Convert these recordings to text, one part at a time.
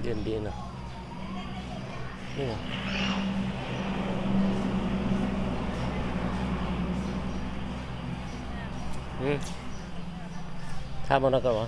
ເປັນດີນະ ນີ້ນະ ອືມ ຖາມເອົານຳກັນຫວາ?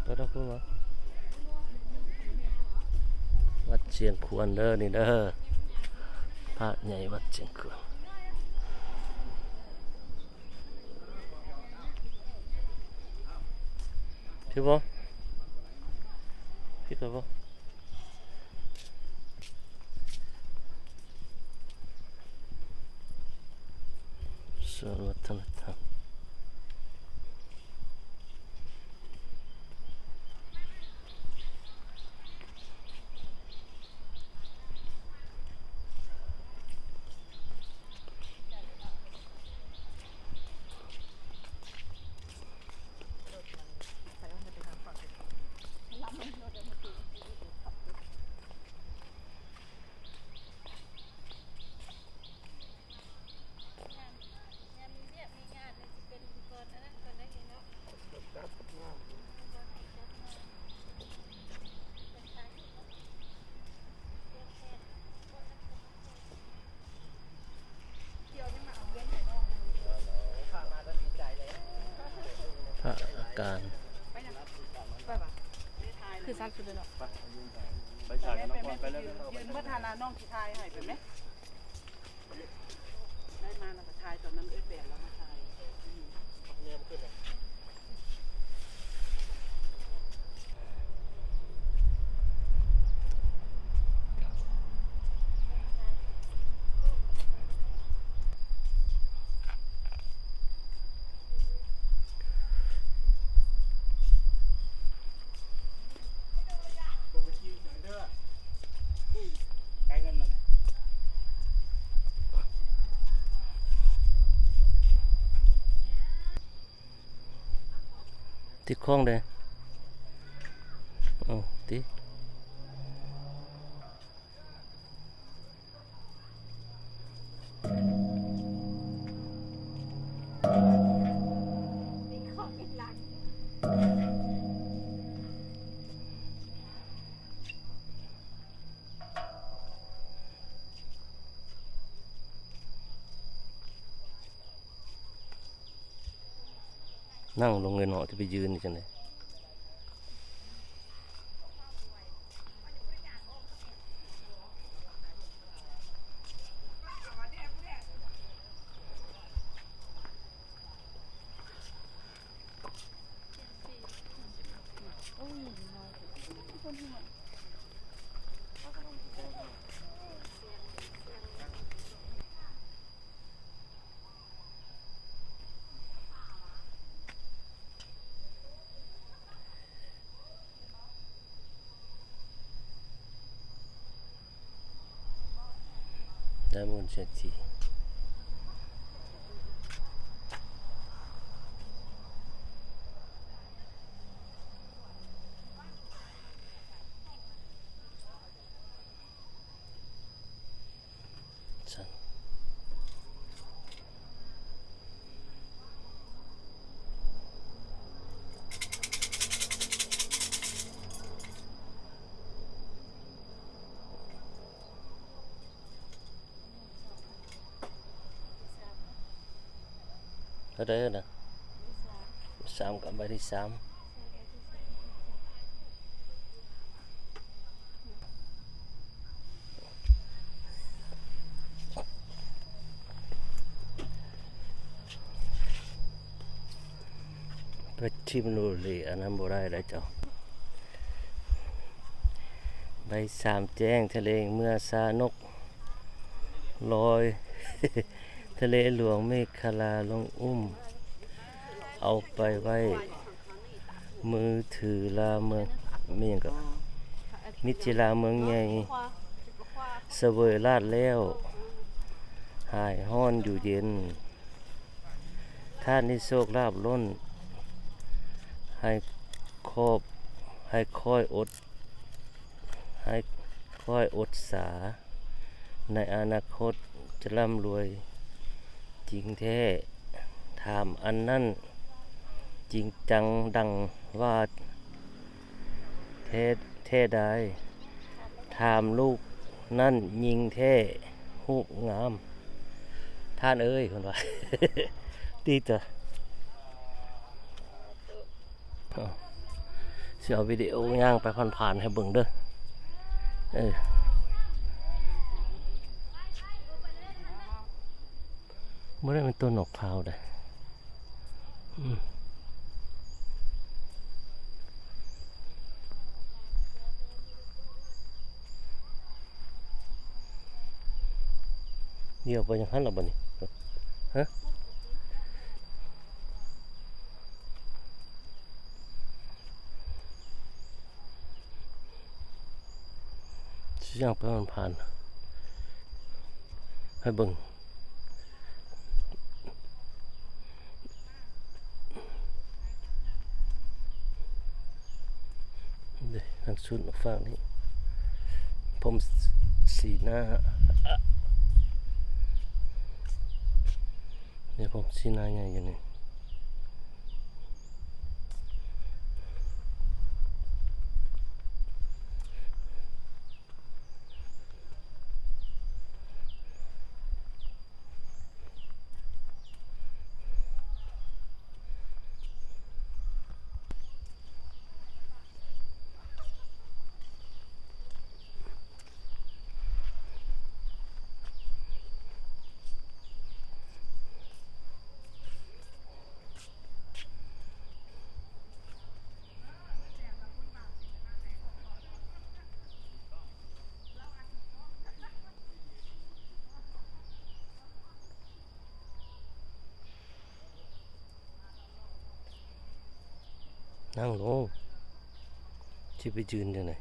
ໄປດອກ ວັດຊຽງຂວານເດີນີ້ເດີ ພະໃຫຍ່ວັດຊຽງຂວານ. ຖືກບໍ່? ຖືກແລ້ວບໍ່? ສວນວັດທະນະທຳ. ພະອາການ ຄືຊັດສຸດເລີຍເນາະ ໄປຖ່າຍກັບນ້ອງກ່ອນ ໄປເລີຍ ຢືນເບິດຫັ້ນນະ ນ້ອງຊິຖ່າຍໃຫ້ ໄປແມະ. ໄດ້ມາແລ້ວກໍຖ່າຍຕອນນັ້ນ ເອື້ອຍແປນລາວມາຖ່າຍ ອືມ ແນມຂຶ້ນເລີຍ. ຕິດຂອງເດ້ ເອີ ຕິດ. ນັ່ງລົງເລີຍເນາະ ຈະໄປຢືນນີ້ຈັ່ງໃດ? ໄດມອນເສດຖີ. ເທົ່າໃດນະ? ສາມ ກັບໃບທີສາມ. ໄປຖິ້ມໂລເລອັນນັ້ນບໍ່ໄດ້ເດ້ເຈົ້າ. ໃບສາມແຈ້ງທະເລງເມື່ອຊານົກລອຍ ທະເລຫຼວງເມຂະລາລົງອຸ້ມ ເອົາໄປໄວ້ ມືຖືລາເມືອງ ມີຫຍັງກໍ ມິດຈິລາເມືອງໃຫຍ່ ສະເຫວີຍລາດແລ້ວ ຫາຍຮ້ອນຢູ່ເຢັນ. ທ່ານມີໂຊກລາບລົ້ນ ໃຫ້ຂອບ ໃຫ້ຄ່ອຍອົດ ໃຫ້ຄ່ອຍອົດສາ ໃນອະນາຄົດຈະລ່ຳລວຍຈິງແທ້. ຖາມອັນນັ້ນຈິງຈັງດັ່ງວ່າ ແທ້ ແທ້ດາຍ ຖາມລູກນັ້ນຍິ່ງແທ້ຮູບງາມ. ທ່ານເອີຍ ເພິ່ນວ່າ ຕິດຕາ ຊິເອົາວິດີໂອຍ່າງໄປຜ່ານໆໃຫ້ເບິ່ງເດີ. ເອີ ບໍ່ໄດ້ເປັນຕົ້ນໝາກພ້າວເດ້. ອືມ ດຽວໄປຈັ່ງຫັ້ນລະບັດນີ້ ຮະ? ຊິຍ່າງໄປຜ່ານໆໃຫ້ເບິ່ງ. ເດ້ ທາງສຸດອອກຟາກນີ້ ພົມສີໜ້າ ນີ້ ພົມສີໜ້າໃຫຍ່ຢູ່ນີ້. ນັ່ງລົງ ຊິໄປຢືນຈັ່ງໃດ?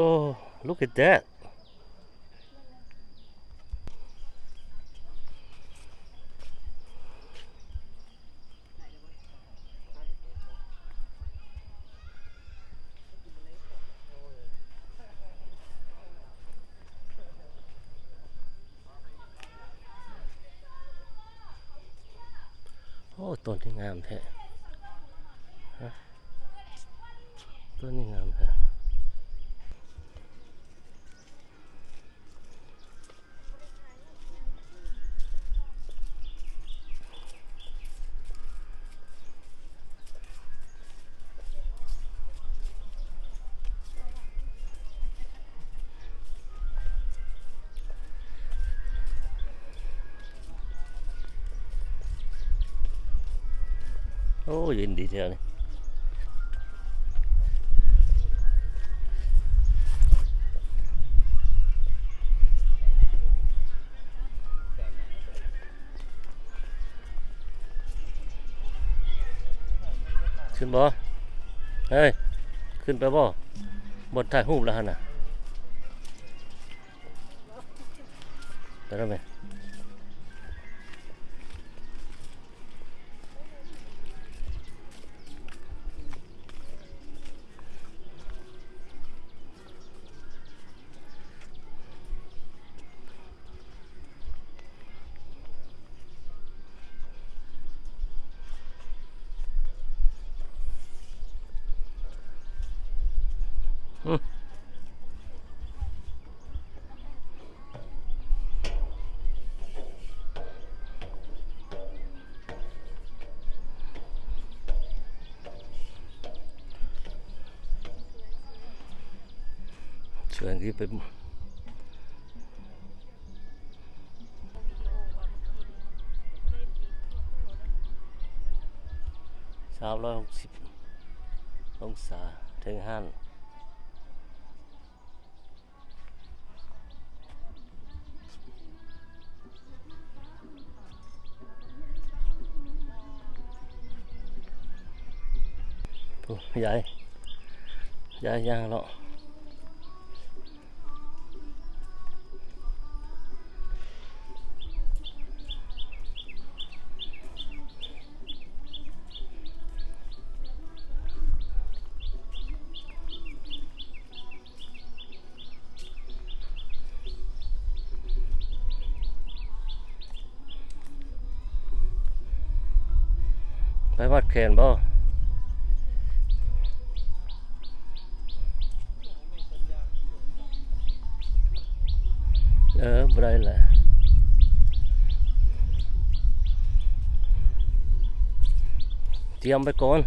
Oh, look at that. ໂອ້ ຕົ້ນນີ້ງາມແທ້ ຮະ ຕົ້ນນີ້ງາມແທ້. ໂອ້ ເຢັນດີແທ້ນີ້. ຂຶ້ນບໍ່? ເຮີ້ຍ ຂຶ້ນໄປບໍ່? ບ່ອນຖ່າຍຮູບລະຫັ້ນນະ. ໄປແລ້ວແມ່. ອືມ. ເຄື່ອງທີ່ໄປ ສາມຮ້ອຍຫົກສິບອົງສາເທິງຫັ້ນ. ໂອ້ ຍາຍ ຍາຍຍ່າງເນາະ. ໄປວັດແຂນບໍ່? ເອີ ບໍ່ໄດ້ແຫຼະ ຕຽມໄປກ່ອນ.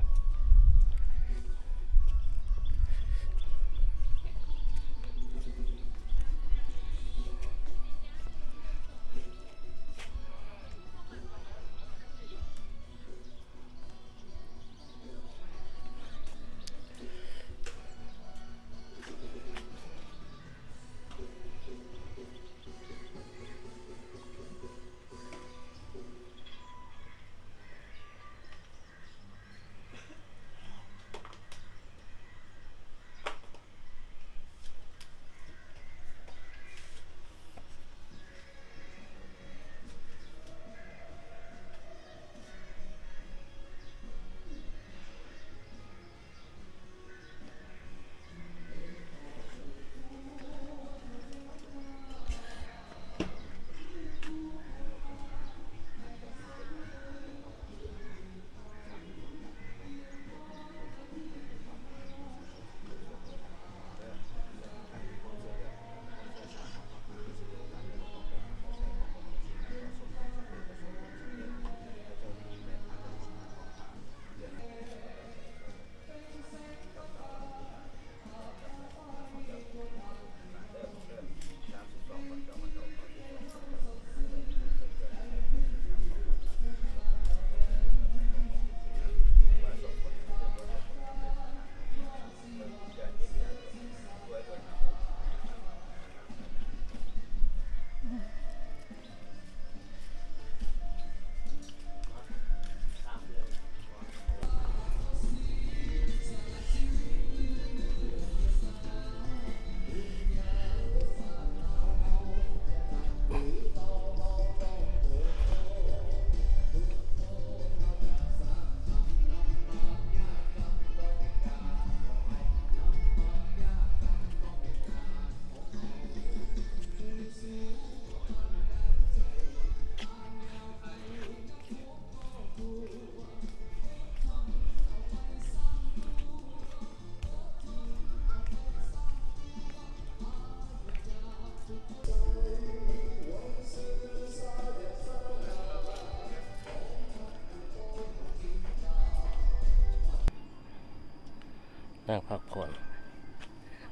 ນັ່ງພັກຜ່ອນ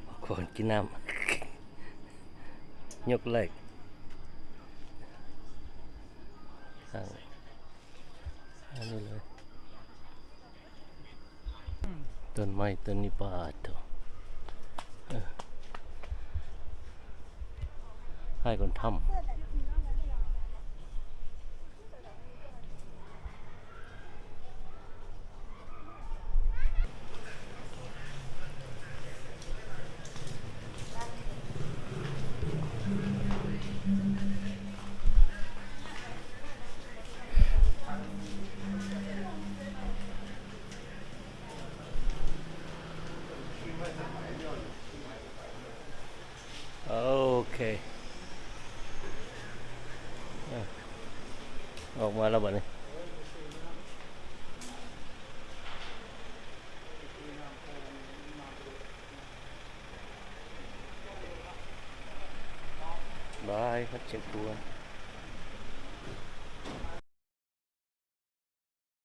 ພັກຜ່ອນກິນນ້ຳ ຍົກເລີກ ອັນນີ້ເລີຍ ຕົ້ນໄມ້ຕົ້ນນີ້ ປາດໂທ້ ເອີ ຄ້າຍຄົນຖ້ຳ. ໂອເຄ ອອກມາແລ້ວບັດນີ້ ບາຍ ຮອດເຊຍງກວນ.